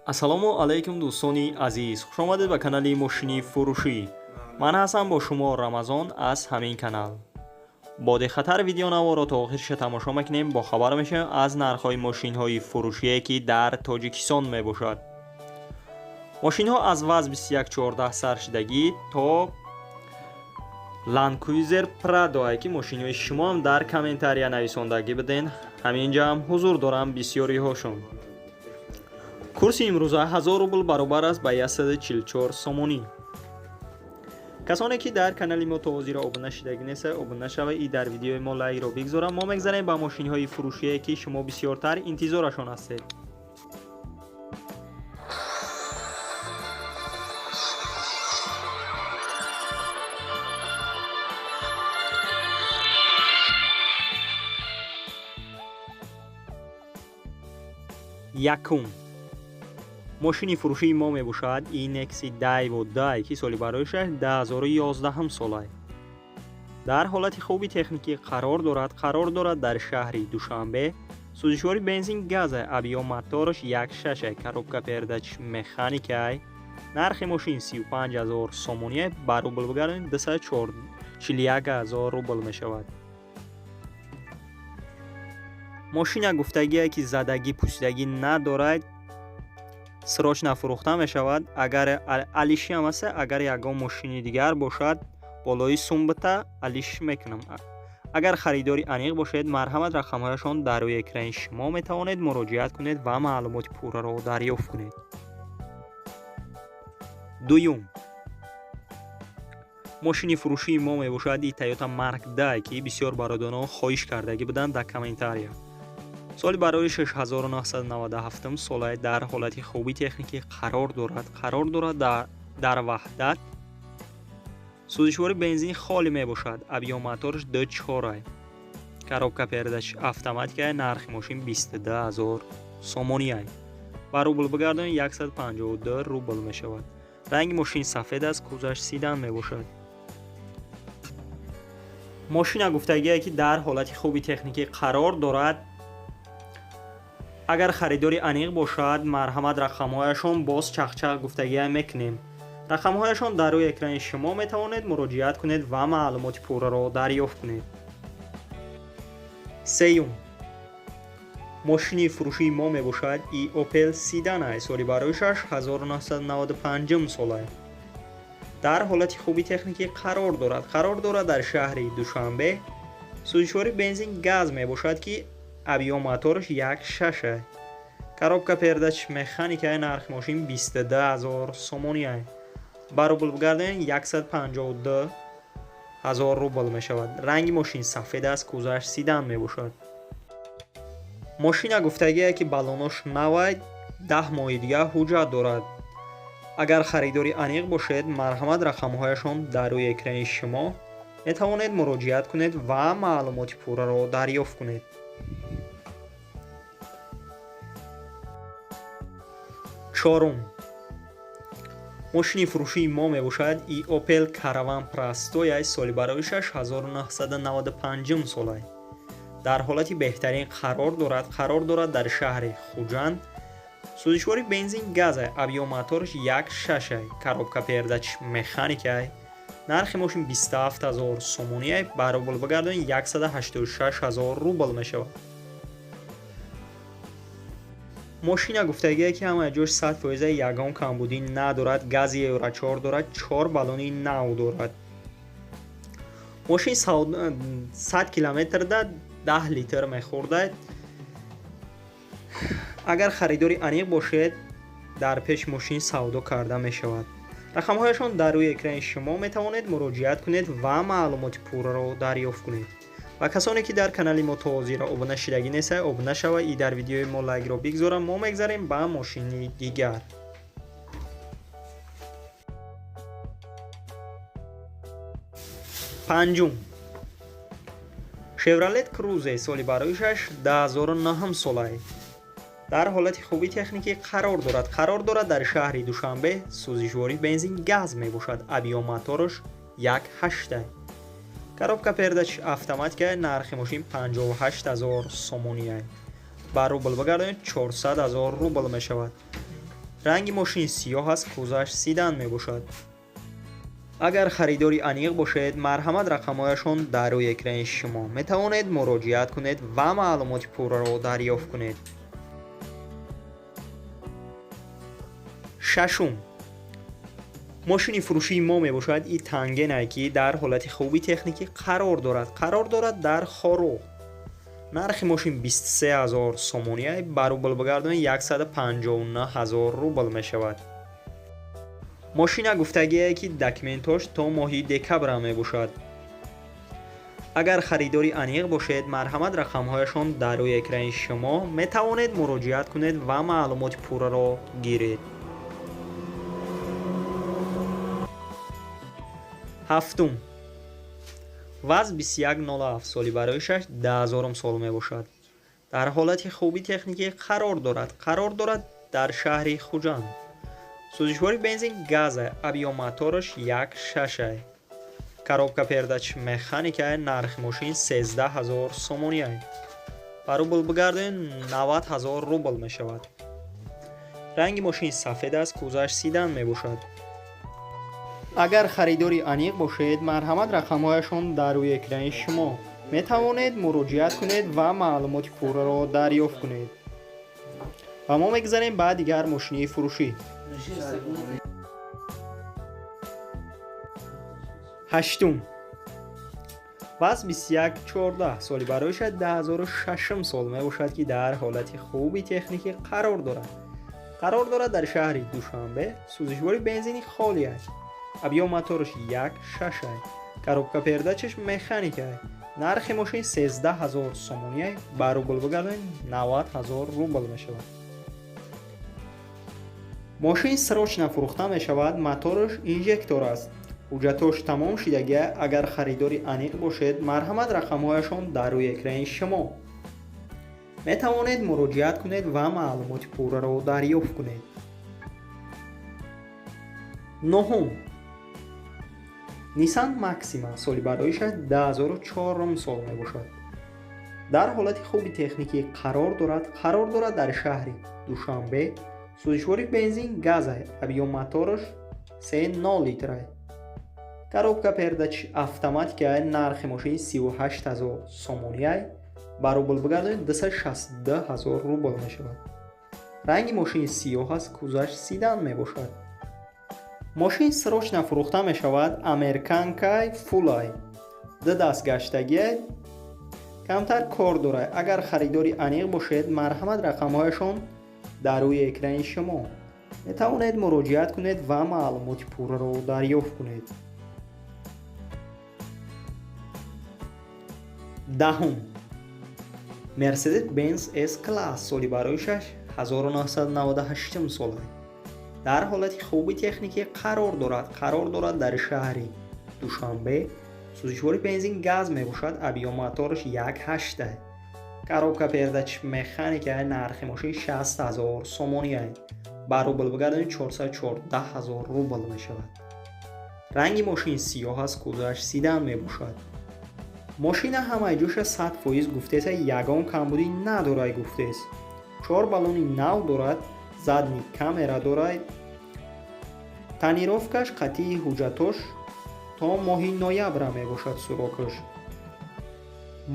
Ассалому алайкум, дӯстони азиз, хушомадед ба канали Мошини фурӯшӣ. Ман ҳастам бо шумо Рамазон аз ҳамин канал. Бо диққаттар видеонаворо то охирша тамошо мекунем, бохабар мешавем аз нархҳои мошинҳои фурӯшие, ки дар Тоҷикистон мебошад. Мошинҳо аз ВАЗ 2114 саршидагӣ то Land Cruiser Prado, ки мошинҳои шумоам дар комментария нависондагӣ буден, ҳаминҷаам ҳузур дорам бисёриҳошон. Курси имрӯза 1000 рубл баробар аст ба 144 сомонӣ. Касоне ки дар канали мо то ҳозира обуна шидагӣ неста, обуна шава и дар видеои мо лайкро бигзорам. Мо мегзарем ба мошинҳои фурӯшие, ки шумо бисёртар интизорашон ҳастед. Якум мошини фурӯшии мо мебошад и Nexi Daewoo Дай, ки соли бароишаш 2011 солай. Дар ҳолати хуби техникӣ қарор дорад, қарор дорад дар шаҳри Душанбе. Сӯзишвори бензин газа, объём мотораш 1,6, коробка передач механикай. Нархи мошин 35 000 сомонӣ, ба рубл бигардонед, 241 000 рубл мешавад. Мошина гуфтагие, ки задагӣ пусидагӣ надорад, срочно фурӯхта мешавад. Агар алишиам аста, агар ягон мошини дигар бошад, болои сумбита алиш мекунам. Агар харидори аниқ бошед, марҳамат, рақамҳояшон дар рӯи экрани шумо, метавонед муроҷиат кунед ва маълумоти пурраро дарёфт кунед. Дуюм мошини фурӯшии мо мебошад и Toyota Mark Дай, ки бисёр бародарон хоҳиш кардагӣ буданд дар комментария. Соли барои 1997 солай, дар ҳолати хуби техникӣ қарор дорад, қарор дорад дар Ваҳдат. Сӯзишвори бензини холӣ мебошад, объём мотораш 2,4, коробка передач автоматикай. Нархи мошин 22 000 сомониай, ба рубл бигардонед, 152 рубл мешавад. Ранги мошин сафед аст, кузаш седан мебошад. Мошина гуфтагие, ки дар ҳолати хуби техникӣ қарор дорад. Агар харидори аниқ бошад, марҳамат, рақамҳояшон боз чахчах гуфтагия мекунем. Рақамҳояшон дар рӯи экрани шумо, метавонед муроҷиат кунед ва маълумоти пурраро дарёфт кунед. Сеюм мошини фурӯшии мо мебошад и Opel Седана, соли бароишаш 1995 солай. Дар ҳолати хуби техникӣ қарор дорад, қарор дорад дар шаҳри Душанбе. Сӯзишвори бензин газ мебошад, ки объём мотораш 1,6, коробка передач механикаи. Нархи мошин 22 000 сомониай, ба рубл бигардонед, 152 000 рубл мешавад. Ранги мошин сафед аст, кузаш седан мебошад. Мошина гуфтагие, ки баллонош навай, 10 моҳи дигар ҳуҷҷат дорад. Агар харидори аниқ бошед, марҳамат, рақамҳояшон дар рӯи экрани шумо, метавонед муроҷиат кунед ва маълумоти пурраро дарёфт кунед. Чорум мошини фурӯшии мо мебошад и Opel Caravan Presto, соли бароишаш 1995 солай. Дар ҳолати беҳтарин қарор дорад, қарор дорад дар шаҳри Хуҷанд. Сӯзишвори бензин газай, объём мотораш 1,6, коробка передач механикай. Нархи мошин 27 000 сомониай, ба рубл бигардонед, 186 000 рубл мешавад. Мошина гуфтагие, ки ҳамаи ҷош 100%, ягон камбудӣ надорад, гази Евро 4 дорад, чор баллони нав дорад. Мошин 100 километрда 10 литр мехӯрдад. Агар харидори аниқ бошед, дар пеш мошин савдо карда мешавад. Рақамҳояшон дар рӯи экрани шумо, метавонед муроҷиат кунед ва маълумоти пурраро дарёфт кунед. Ва касоне ки дар канали мо то ҳозира обуна шидагӣ неста, обуна шава и дар видеои мо лайкро бигзорам. Мо мегзарем ба мошини дигар. Панҷум Chevrolet Cruze, соли бароишаш 2009 солай. Дар ҳолати хуби техникӣ қарор дорад, қарор дорад дар шаҳри Душанбе. Сӯзишвори бензин газ мебошад, объём мотораш 1,8, коробка передач автоматика. Нархи мошин 58 000 сомониай, ба рубл бигардонед, 400 000 рубл мешавад. Ранги мошин сиёҳ аст, кузаш седан мебошад. Агар харидори аниқ бошед, марҳамат, рақамҳояшон дар рӯи экрани шумо, метавонед муроҷиат кунед ва маълумоти пурраро дарёфт кунед. Шашум мошини фурӯшии мо мебошад и Тангенае, ки дар ҳолати хуби техникӣ қарор дорад дар Хоруғ. Нархи мошин 23 000 сомонӣ, ба рубл бигардонед, 159 000 рубл мешавад. Мошина гуфтагие, ки документош то моҳи декабра мебошад. Агар харидори аниқ бошед, марҳамат, рақамҳояшон дар рӯи экрани шумо, метавонед муроҷиат кунед ва маълумоти пурраро гиред. Ҳафтум ВАЗ 2107, соли бароишаш 2000 сол мебошад. Дар ҳолати хуби техникӣ қарор дорад дар шаҳри Хуҷанд. Сӯзишвори бензин газа, объём мотораш 1,6, коробка передач механика. Нархи мошин 13 000 сомонӣ, ба рубл бигардонед, 90 000 рубл мешавад. Ранги мошин сафед аст, кузаш седан мебошад. Агар харидори аниқ бошед, марҳамат, рақамҳояшон дар рӯи экрани шумо, метавонед муроҷиат кунед ва маълумоти пурраро дарёфт кунед. Ва мо мегузарем ба дигар мошини фурӯшӣ. Ҳаштум ВАЗ 2114, соли бароиша 2006 сол мебошад, ки дар ҳолати хуби техникӣ қарор дорад дар шаҳри Душанбе. Сӯзишвори бензини холӣ аст, объём мотораш 1,6, коробка передачаш механика. Нархи мошин 13 000 сомонӣ, ба рубл бигардонед, 90 000 рубл мешавад. Мошин срочно фурӯхта мешавад. Мотораш инжектор аст, ҳуҷҷатош тамом шидагия. Агар харидори аниқ бошед, марҳамат, рақамҳояшон дар рӯи экрани шумо, метавонед муроҷиат кунед ва маълумоти пурраро дарёфт кунед. Нуҳум Nissan Maxima, соли бароишаш 2004 сол мебошад. Дар ҳолати хуби техникӣ қарор дорад дар шаҳри Душанбе. Сӯзишвори бензин газа, объём мотораш 3,0 литра, коробка передач автоматика. Нархи мошин 38 000 сомонӣ, ба рубл бигардонед, 262 000 рубл мешавад. Ранги мошин сиёҳ аст, кузаш седан мебошад. Мошин срочно фурӯхта мешавад. Американкай, фулай, ду даст гаштагиай, камтар кор дорад. Агар харидори аниқ бошед, марҳамат, рақамҳояшон дар рӯи экрани шумо, метавонед муроҷиат кунед ва маълумоти пурраро дарёфт кунед. Даҳум Mercedes Benz S Class, соли бароишаш 1998 сола, дар ҳолати хуби техникӣ қарор дорад дар шаҳри Душанбе. Сӯзишвори бензин газ мебошад, объём мотораш 1,8, коробка передач механика. Нархи мошин 60 000 сомонӣ, ба рубл бигардонед, 414 000 рубл мешавад. Ранги мошин сиёҳ аст, кузаш седан мебошад. Мошина ҳамаи ҷоша 100% гуфтеса, ягон камбудӣ надорад гуфтес. Чор баллони нав дорад, задний камера дорад. Тонировкаш қатъии ҳуҷҷатош то моҳи ноябра мебошад срокаш.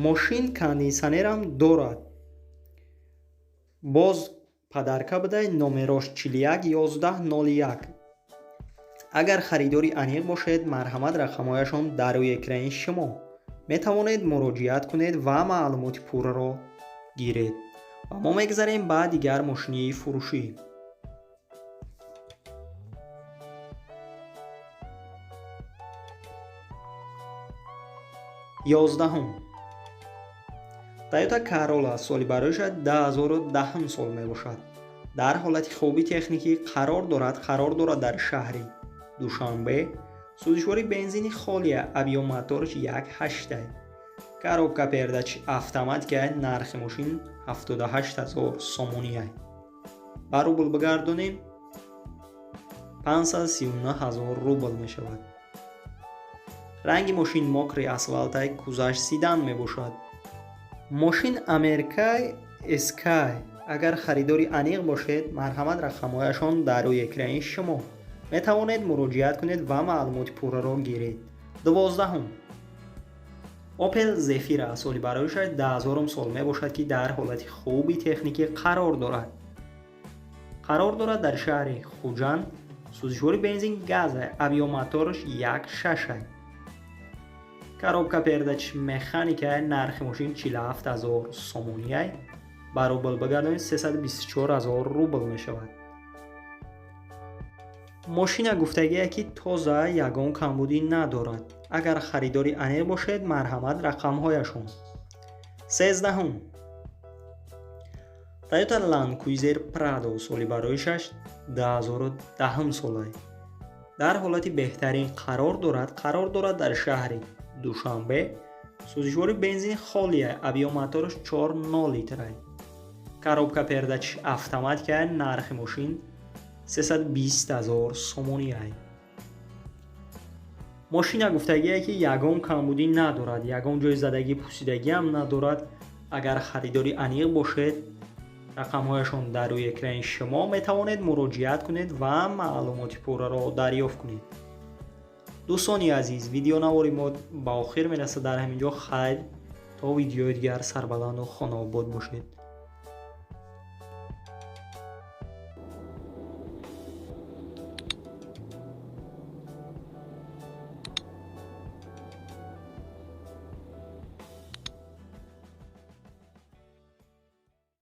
Мошин кондитсионерам дорад. Боз подарка будай, номерош 41 11 01. Агар харидори аниқ бошед, марҳамат, рақамҳояшон дар рӯи экрани шумо, метавонед муроҷиат кунед ва маълумоти пурраро гиред. Ва мо мегузарем ба дигар мошини фурӯшӣ. 11-ум Toyota Corolla, соли бароиша 2010 сол мебошад. Дар ҳолати хуби техникӣ қарор дорад дар шаҳри Душанбе. Сӯзишвори бензини холия, объём мотораш 1,8, коробка передач автоматика. Нархи мошин 78 000 сомонӣ, ба рубл бигардонем, 539 000 рубл мешавад. Ранги мошин мокрый асфалтай, кузаш седан мебошад. Мошин америкай, SK. Агар харидори аниқ бошед, марҳамат, рақамҳояшон дар рӯи экрани шумо, метавонед муроҷиат кунед ва маълумоти пурраро гиред. 12-ум, Opel Zafira, соли бароишаш 2000 сол мебошад, ки дар ҳолати хуби техникӣ қарор дорад. Қарор дорад дар шаҳри Хуҷанд. Сӯзишвори бензин газ, объём мотораш 1,6, коробка передач механика. Нархи мошин 47 000 сомонияй, ба рубл бигардонед, 324 000 рубл мешавад. Мошина гуфтагие, ки тоза, ягон камбудӣ надорад. Агар харидори аниқ бошед, марҳамат, рақамҳояшон. 13-ум, Toyota Land Cruiser Prado, соли бароишаш 2010 солай, дар ҳолати беҳтарин қарор дорад. Қарор дорад дар шаҳри Душанбе. Сӯзишвори бензини холия, объём мотораш 4,0 литрай, коробка передач автоматика. Нархи мошин 320 000 сомониай. Мошина гуфтагие, ки ягон камбудӣ надорад, ягон ҷои задагӣ, пусидагиам надорад. Агар харидори аниқ бошед, рақамҳояшон дар рӯи экрани шумо, метавонед муроҷиат кунед ва маълумоти пурраро дарёфт кунед. Дӯстони азиз, видеонавори мо ба охир мерасад дар ҳамин ҷо. Хайр, то видеои дигар, сарбаланду хонаобод бошед.